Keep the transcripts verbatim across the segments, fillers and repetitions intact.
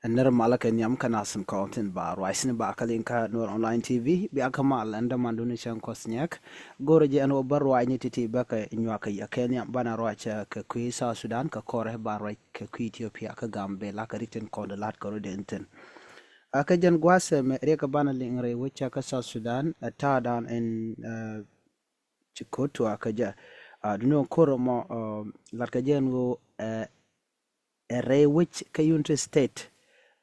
Ɛn nɛr malä kɛ nhiam kä nath tin kɔn tin ba ruac thi̱n ba kä liŋ kä Nuɛr Online T V, bia kä mal ɛn dämandun ni cäŋ kuɔth nyɛk. Go̱rɛ jɛ ɛn ɣöö bä ruacni ti̱ti̱ bä kɛ nyuak kɛ yɛ kɛ nhiam, banɛ ruac kɛ kui̱ South Sudan, kɛ kɔrɛ ba ruac kɛ kui̱ Ethiopia kä Gambela, kɛ rik tin kɔn di la̱t kɛ rɔ̱diɛn thi̱n. A kä jɛn gua̱a̱th ɛmɛ riɛk banɛ liŋ rɛy wec kä South Sudan, ɛ ta̱a̱dan ɛn, ɛ, ci ko̱r tuaak kä jɛ. A, duundɛ ko̱r ɛmɔ, ɛ, lat kɛ jɛ ɛn ɣöö, ɛ, ɛ rɛy wec kä Unity State,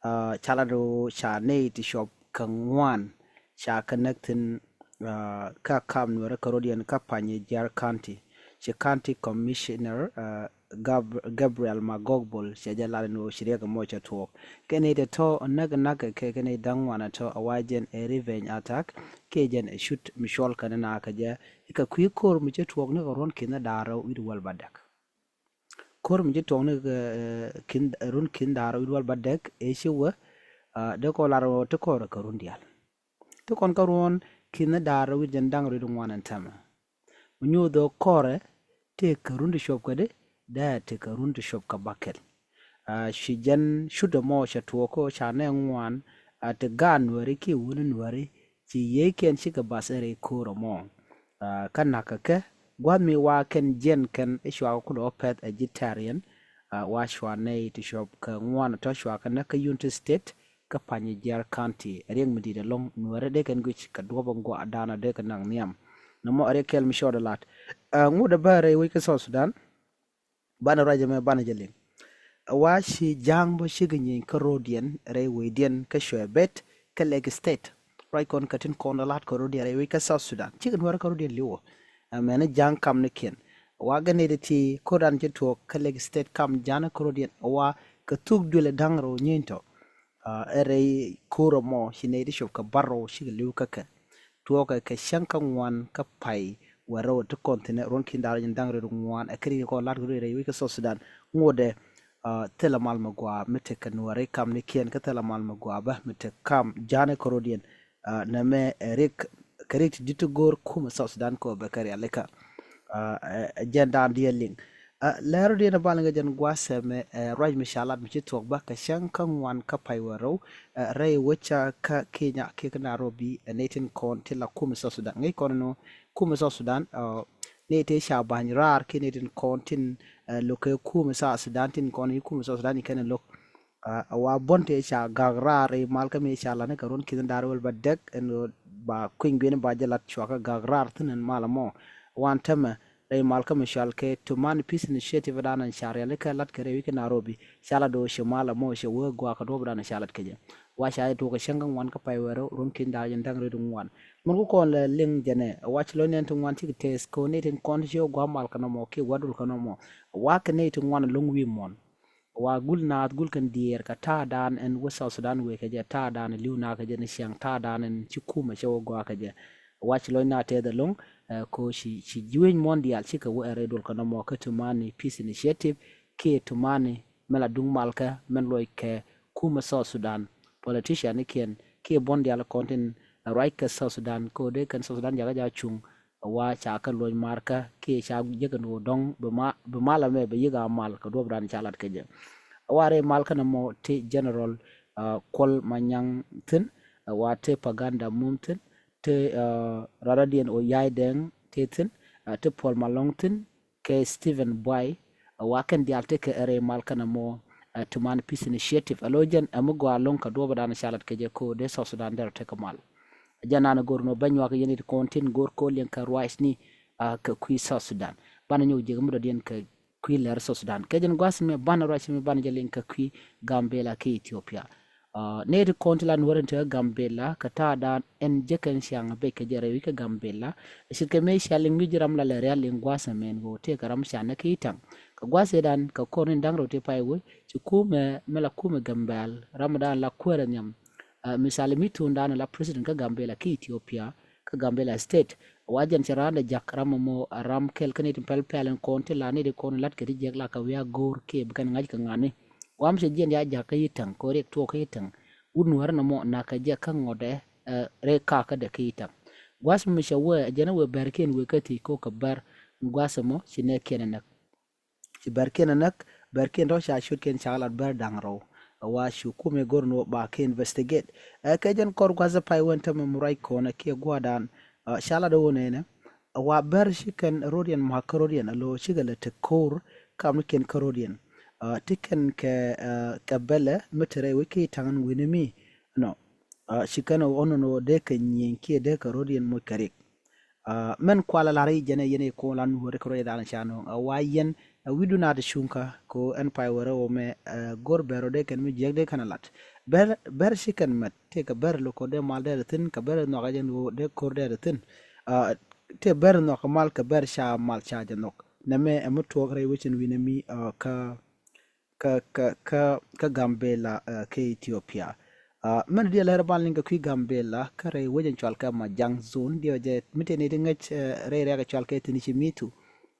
a, ca lat ɣöö ca nɛy ti cuɔp kɛ ŋuan ca kɛ näk thi̱n, a, kä kam Nuɛrɛ kärɔ̱diɛn kä Panyijiar County. Ci County Commissioner, a, Gab-, Gabriel Magogbol cɛ jɛ lat ɛn ɣöö ci riɛk ɛmɔ cɛ tuɔɔk. Kɛn nɛy tɔ̱ näk näk kɛ kɛn nɛy da̱ŋ ŋuan tɔ̱, a wa jɛn ɛ revenge attack, kiɛ jɛn ɛ cut mi cuɔl kɛn na kɛ jɛ. Kɛ kui̱ ko̱r mi cɛ tuɔɔk ni kɛ ruɔ̱n ki̱n da̱ŋ rɛw wi̱cdɛ wäl bädäk. Ko̱r mi cɛ tuɔɔk ni kɛ, ɛ, ki̱n, run ki̱n da̱ŋ rɛw wi̱cdɛ wäl bädäk, ɛ ci wä, a, dee kɔn lar ɣöö ti kɔrɛ kɛ run diaal. Ti kɔn kä ruɔ̱n ki̱n da̱ŋ rɛw wi̱cdɛ jɛn da̱ŋ rɛw wi̱cdɛ ŋuan ɛn täämɛ. Mi nyuuth ɣöö kɔrɛ tëë kɛ run ti cuɔp kädɛ, dee tëë kɛ run ti cuɔp kɛ bäkɛl. A, ci jɛn cut ɛmɔ cɛ tuɔɔk kä ca nɛy ŋuan, a, ti gaat Nuɛri kiɛ wutni Nuɛri, ci yieykiɛn cikɛ bath ɛ rɛy ko̱r ɛmɔ. A, kä na̱k kɛ kɛ gua̱a̱th mi wa kɛn jiɛn kɛn i̱ cua kɛ kulɛ wä pɛth ɛ ji̱ tɛ̈riɛn, a, wa cua nɛy ti cuɔp kɛ ŋuan tɔ̱ cua kɛ näk kä Unity State kä Panyijiar County. Ɛ riɛk mi di̱i̱t ɛlɔ̱ŋ, Nuɛrɛ dee kɛn guic kɛ duɔ̱p in gua̱a̱th dan a dee kɛ naŋ nhiam. Nɔmɔ ɛ riɛk kɛl mi cɔɔdɛ lat. A, ŋot ɛ bä rɛy wec kä South Sudan. Banɛ ruac ɛmɛ banɛ jɛ liŋ. Ɛ wa ci ja̱a̱ŋ bä cikɛ nyieny kärɔ̱diɛn rɛy wecdiɛn kä Cuɛbɛt kä Lake State. Ruac kɔn kɛ tin kɔn ɛ lat kärɔ̱diɛn rɛy wec kä South Sudan. Cikɛ Nuɛrɛ kärɔ̱diɛn li̱wä. Ɛ mɛni ja̱a̱ŋ kamnikiɛn. Ɛ wa gɛ nɛy ti ti ko̱rdan ci tuɔɔk kä Lake State kam ja̱a̱ŋ kärɔ̱diɛn. Ɛ wa kɛ thuk duël ɛ da̱ŋ rɛw nyieny tɔ̱. A, ɛ rɛy ko̱r ɛmɔ ci nɛy ti cuɔp kɛ bärɔw cikɛ li̱w kä kɛ. Tuɔɔkɛ kɛ cäŋ kä ŋuan kä pay wä rɛw ti kɔn thi̱n ɛ ruɔ̱n ki̱n da̱ŋ rɛw wi̱cdɛ jɛn da̱ŋ rɛw wi̱cdɛ ŋuan, ɛ kɛ rik kɔn lat kɛ run rɛy wec kä South Sudan. Ŋot ɛ, a, thilɛ mal mi gɔaa mi tekɛ Nuɛri kamnikiɛn kä thilɛ mal mi gɔaa bä mi tekɛ kam ja̱a̱ŋ kärɔ̱diɛn. A, nɛmɛ ɛ rik kɛ rik ti di̱t ti go̱o̱r kumɛ South Sudan kɛ ɣöö bɛ kɛ rialikä. A, ɛ, ɛ jɛn da̱a̱n diɛɛl liŋ. A, lɛr rɔ̱diɛn ɛ bal ŋäc jɛn gua̱a̱th ɛmɛ, ɛ, ruac mi ca lat mi ci tuɔɔk bä kɛ cäŋ kä ŋuan kä pay wä rɛw, ɛ, rɛy wec kä Kenya kiɛ kä Nairobi, ɛ, nɛy tin kɔn ti la kumɛ South Sudan. Ŋäc kɔn ɛn ɣöö kumɛ South Sudan, ɛ, nɛy ti ca ba̱ny raar kiɛ nɛy tin kɔn tin, ɛ, lo̱k kɛ kumɛ South Sudan tin kɔn i̱ kumɛ South Sudan i̱ kɛn ɛ lo̱k. A, a wa buɔ̱n tëë ca gak raar rɛy mal kä mëë ca la̱t ni kɛ ruɔ̱n ki̱n da̱ŋ rɛw wi̱cdɛ bädäk ɛn ɣöö ba kui̱ny gui̱n ba jɛ la̱t cua kɛ gak raar thi̱n ɛn mal ɛmɔ. Wan täämɛ rɛy mal kä mi cɔal kɛ Tumani Peace Initiative dan ɛn ca rialikä lat kɛ rɛy wec kä Nairobi. Ca lat ɣöö ci mal ɛmɔ cɛ wee gɔaa kɛ duɔ̱ɔ̱p dan ca lat kɛ jɛ. Wa ca jɛ tuɔɔk kɛ cäŋ kä ŋuan kä pay wä rɛw ruɔ̱n ki̱n da̱ŋ rɛw wi̱cdɛ jɛn da̱ŋ rɛw wi̱cdɛ ŋuan. Min ku kɔn lɛ liŋ jɛn ɛ, wa ci lɔcni ɛn ti ŋuan cikɛ tɛth kɛ ɣöö nɛy tin kɔn ti ci wä gɔaa mal kɛ nɔmɔ kiɛ wä dul kɛ nɔmɔ. Wa kɛ nɛy ti ŋuan ɛlɔ̱ŋ wi̱i̱ muɔ̱ɔ̱n. Wa gul naath gul kɛn diɛɛr kɛ ta̱a̱dan ɛn wä South Sudan wëë kɛ jɛ, ta̱a̱dan ɛ li̱w naath kɛ jɛ ni ciaŋ, ta̱a̱dan ɛn ci kumɛ cɛ wä gɔaa kɛ jɛ. Wa ci lɔc naath tɛth ɛlɔ̱ŋ, ɛ, ko ci, ci ji̱ wec muɔ̱ɔ̱n diaal cikɛ wä ɛ rɛy duɔl kɛ nɔmɔ kä Tumani Peace Initiative kiɛ Tumani mɛ la duŋ malkä mɛn luɔc kɛ kumɛ South Sudan, politician nikiɛn kiɛ buɔ̱n diaal kɔn tin, ɛ, ruac kɛ South Sudan kɛ ɣöö dee kɛn South Sudan jakä jakä cuŋ. Wa ca kɛ luɔc markä kiɛ ca jek ɛn ɣöö dɔ̱ŋ bi ma, bi mal ɛmɛ bi yik a mal kɛ duɔ̱ɔ̱p dan ca lat kɛ jɛ. Wa rɛy mal kä nɔmɔ ti General, a, Kuɔl Manyaŋ thi̱n, a, wa ti Paganda Mum thi̱n, ti, a, Radadiɛn Oyaydɛŋ ti thi̱n, a, ti Puɔl Malɔŋ thi̱n, kɛ Stephen Buay, a, wa kɛn diaal tekɛ ɛ rɛy mal kä nɔmɔ, a, Tumani Peace Initiative. A lo̱c jɛn ɛ mi gɔaa ɛlɔ̱ŋ kɛ duɔ̱ɔ̱p dan ca lat kɛ jɛ kɛ ɣöö dee South Sudan derɛ tekɛ mal. Jɛn naan go̱r nɔ bä nyuak yɛn it kɔn tin go̱r kɔn liɛŋ kɛ ruac ni, a, kɛ kui̱ South Sudan. Banɛ nyɔk jek mi dɔ̱diɛn kɛ kui̱ lɛr South Sudan. Kɛ jɛn gua̱a̱th mi banɛ ruac mi banɛ jɛ liŋ kɛ kui̱ Gambela kɛ Ethiopia. A, nɛy ti kɔn ti la Nuäär in te Gambela kɛ ta̱a̱dan ɛn jek kɛn ciaŋ bec kɛ jɛ rɛy wi̱c kɛ Gambela. Ce̱tkɛ mëë cia liŋ mi ji̱ ram la lɛ rial liŋ gua̱a̱th ɛmɛn ɣöö tëëkɛ ram ca näk kɛ i̱ taŋ. Kɛ gua̱a̱th ëëdan kɛ kɔn in da̱ŋ rɛw ti pay wec ci kumɛ mi la kumɛ Gambɛl ram dan la kuäärä nhiam. A, misali mi tuundan la president kä Gambela kä Ethiopia, kä Gambela state. Wa jɛn cɛ raan dɛ jak ram mɔ, a, ram kɛl kä nɛy tin pɛl pɛl in kɔn ti la nɛy tin kɔn lat kɛ ti jiɛk la kɛ wi̱i̱ a go̱o̱r kiɛ bi kɛn ŋa̱c kɛ ŋa̱ni. Wa mi cɛ jiɛn ya jak kä i̱ taŋ kɛ ɣöö riɛk tuɔɔk kä i̱ taŋ. Wut Nuäärä nɔmɔ nak kɛ jɛ kä ŋɔdɛ, ɛ, rɛy kakä dɛ kä i̱ taŋ. Gua̱a̱th mi cɛ wee, jɛn ɛ wee bɛrkiɛn wee kä thiec kɛ ɣöö kɛ bɛr gua̱a̱th mɔ ci nɛɛkiɛn ɛ näk. Ci bɛrkiɛn ɛ näk, bɛrkiɛn tɔ̱ ca ciötkiɛn ca lat bɛr da̱ŋ rɛw. Ɛ wa cu kumɛ go̱r ni wä ba kɛ investigate. Ɛ kɛ jɛn kɔr gua̱th ɛ pay wɛn tämɛ mi ruac kɔn ɛ kiɛ gua̱dan. Ɛ ca lat ɛ wä nɛnɛ. Ɛ wa bɛr ci kɛn rodiɛn muak kä rodiɛn ɛ lo̱ cikɛ lɛ te ko̱r kam ni kɛn kä rodiɛn. Ɛ ti kɛn kɛ ɛ kɛ bɛlɛ mi te rɛy wec kä i̱ taŋ wi̱ni mi. Nɔ. Ɛ ci kɛn ɛ wä nɔnɔ dee kɛ nyieny kiɛ dee kɛ rodiɛn moc kɛ rik. Ɛ mɛn kualɛ lar i̱ jɛn ɛ yɛn ɛ ko̱n lan nuɔ̱ɔ̱ri kɛ rodiɛn dhan ca nöŋ ɛ wa yɛn ɛ wi̱du na ti cuŋkä ko ɛn pay wärä wä mɛ ɛ go̱r bɛr rɔ dee kɛn mi jiɛk dee kɛn a lat. Bɛr bɛr ci kɛn mɛt tëë kɛ bɛr lo̱k ko̱r dee mal dee rɛ thi̱n kɛ bɛr nhɔk ɛ jɛn ɣöö dee ko̱r dee rɛ thi̱n. Ɛ tëë bɛr nhɔk kɛ mal kɛ bɛr ca mal ca jɛ nhɔk. Nɛmɛ ɛ mi tuɔɔk rɛy wecin wi̱nɛ mi ɛ kä kä kä kä kä Gambela ɛ kä Ethiopia. Ɛ mɛn diɛ lɛr bal ni kɛ kui̱ Gambela kä rɛy wecin cual kɛ Majang zone diɛ jɛ mi tëë ni ti ŋäc ɛ rɛy rɛk cual kɛ thi̱n ci mi̱i̱thu.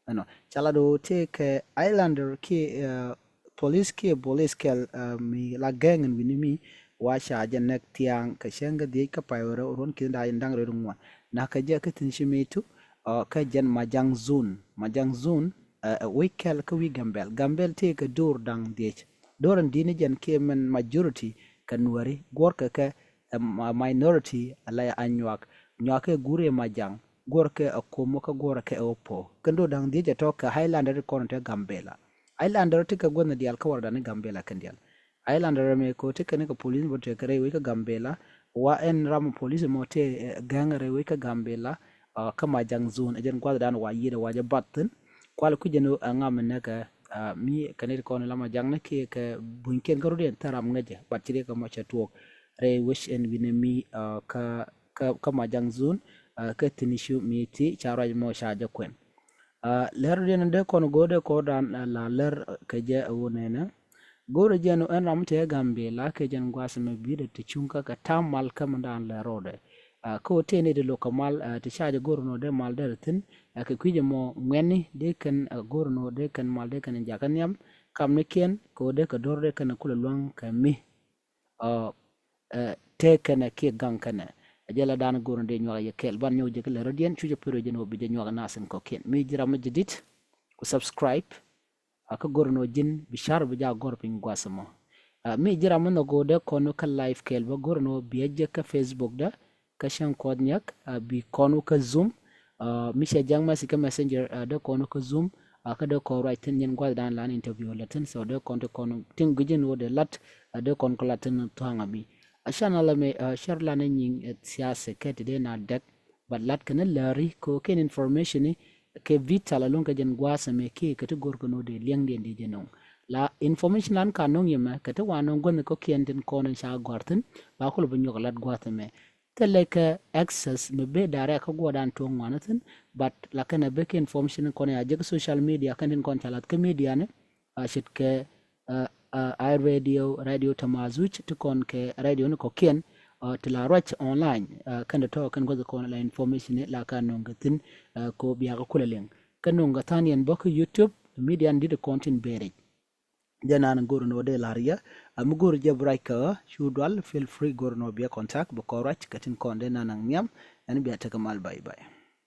Ɛnɔ ca lat ɣöö tëë kɛ Islander kiɛ ɛ police kiɛ police kɛl ɛ mi la gɛŋ in wi̱ni mi wa ca jɛ nɛk thia̱a̱ŋ kɛ cäŋ kɛ dhiec kä pay wärä ruɔ̱n ki̱n da̱a̱ in da̱ŋ rɛw ŋuan. Na̱k kɛ jɛ kä thi̱n ci mi̱i̱thu ɛ kä jɛn Majang zone. Majang zone ɛ ɛ wec kɛl kä wi̱i̱ Gambel. Gambel tëë kɛ do̱r da̱ŋ dhiec. Do̱r in di̱t ni jɛn kiɛ mɛn majority kɛ nuääri guɔ̱rkɛ kɛ ɛ ma- minority ala anyuak. Nyuak kɛ guur ɛ Majang guɔ̱rkɛ ɛ ko̱m kä guɔ̱rkɛ ɛ opo. Kɛn do̱r da̱ŋ dhiec ɛ tɔ̱ kɛ Islander ti kɔn te Gambela. Islander ti kɛ guänh diaal kä wardan ni Gambela kɛn diaal. Islander mɛ ko ti kɛn kɛ police bä tëë kɛ rɛy wec kä Gambela. Wa ɛn ram police mɔ tëë ɛ gɛŋ rɛy wec kä Gambela. Ɛ kä Majang zone ɛ jɛn gua̱thdan wa yiëëdɛ wa jɛ bath thi̱n. Kual kui̱ jɛn ɣöö ɛ ŋam mi näkɛ ɛ mi kɛ nɛy ti kɔn la Majang ni kiɛ kɛ bunykiɛn kä rɔ̱diɛn thil ram ŋäcɛ bat ci riɛk kɛ mɔ cɛ tuɔɔk. Rɛy wec ɛn wi̱nɛ mi ɛ kä kä kä Majang zone ɛ kä thi̱n cu mi̱i̱thi ca ruac mɔ ca jɛ kuɛn. Ɛ lɛr rɔ̱diɛn dee kɔn go̱o̱r dee kɔn dan ɛ la lɛr kɛ jɛ ɛ wun nɛnɛ. Go̱o̱rɛ jɛn ɛn ram tëë Gambela kɛ jɛn gua̱a̱th mɛ bi̱i̱dɛ ti cuŋ kä kɛ ta̱a̱ mal kä mɛ dan lɛr rɔɔdɛ. Ɛ kä wä tëë ni di lo̱k kɛ mal ɛ ti ca jɛ go̱o̱r nɔ dee mal dee rɛ thi̱n ɛ kɛ kui̱c ɛmɔ ŋuɛ̈tni dee kɛn ɛ go̱o̱r nɔ dee kɛn mal dee kɛn jakä nhiam. Kamnikiɛn kɛ wä dee kɛ do̱r dee kɛn ɛ kulɛ lua̱ŋ kɛ mi. Ɛ ɛ tëë kɛnɛ kiɛ gaŋ kɛnɛ. Ɛ jɛ la dan go̱o̱r nɔ dee nyuak ɛ yɛ kɛɛl ban nyɔk jɛ kɛ lɛr rɔ̱diɛn cucɛ pär wec jɛn wä bi jɛ nyuak ɛ nasin kɔ̱kiɛn. Mi ji̱ ram mi jɛ di̱t ku subscribe. Ɛ kä go̱r nɔ ji̱n bi car bi ja gɔr piny gua̱th mɔ. Ɛ mi ji̱ ram mi nhɔk go̱o̱r dee kɔn kä live kɛɛl bä go̱r nɔ biɛ jɛ kä Facebook dä kä cäŋ kuɔth niak ɛ bi kɔn wä kä Zoom. Ɛ mi cɛ ja̱ŋ message kä Messenger ɛ dee kɔn wä kä Zoom. Ɛ kä dee kɔn ruac thi̱n nyin gua̱th dan lan interview la thi̱n so dee kɔn ti kɔn tin gui̱c in wä dee lat ɛ dee kɔn kɛ lat thi̱n thua̱a̱ŋ ɛ mi. Ɛ channel ɛmɛ ɛ cär lan ɛ nyiŋ ɛ thia̱a̱th ɛ kɛ ti dee na dɛk. But lat kɛn lääri kɛ kɛn information ni kɛ vital alɔŋ kɛ jɛn gua̱a̱th ɛmɛ kiɛ kɛ ti go̱r kɛ no̱o̱ŋ dee liɛŋdiɛn dee jɛ no̱o̱ŋ. La information lan ka no̱o̱ŋ yɛmɛ kɛ ti wa no̱o̱ŋ guänh kɔ̱kiɛn tin kɔn in ca gɔ̱a̱r thi̱n ba kulɛ bi nyuɔk lat gua̱a̱th ɛmɛ. Thilɛ kɛ access mi ben direct kä guɔ̱ɔ̱rdan tuɔ̱ŋ ŋuan thi̱n, but la kɛn a ben kɛ information kɔn ya jek social media kɛn tin kɔn ca lath kä media ni a ce̱tkɛ ɛ ɛ iRadio, Radio Tamazuj ti kɔn kɛ radio ni kɔ̱kiɛn ɛ ti la ruac online ɛ kɛn dee tɔ̱ kɛn gua̱th kɔn la information ni la ka no̱o̱ŋ kɛ thi̱n ɛ ko biakä kulɛ liŋ. Kä no̱o̱ŋ kɛ tha̱a̱n yɛn bä kä YouTube media ni di̱t kɔn tin beric. Jɛ nan go̱r ni wä dee la̱r yɛ ɛ mi go̱r jɛ bi ruac kä cu dual feel free go̱r ni wä biɛ contact bi kɔn ruac kɛ tin kɔn dee nan naŋ nhiam. Ɛn biɛ tekɛ mal bye bye.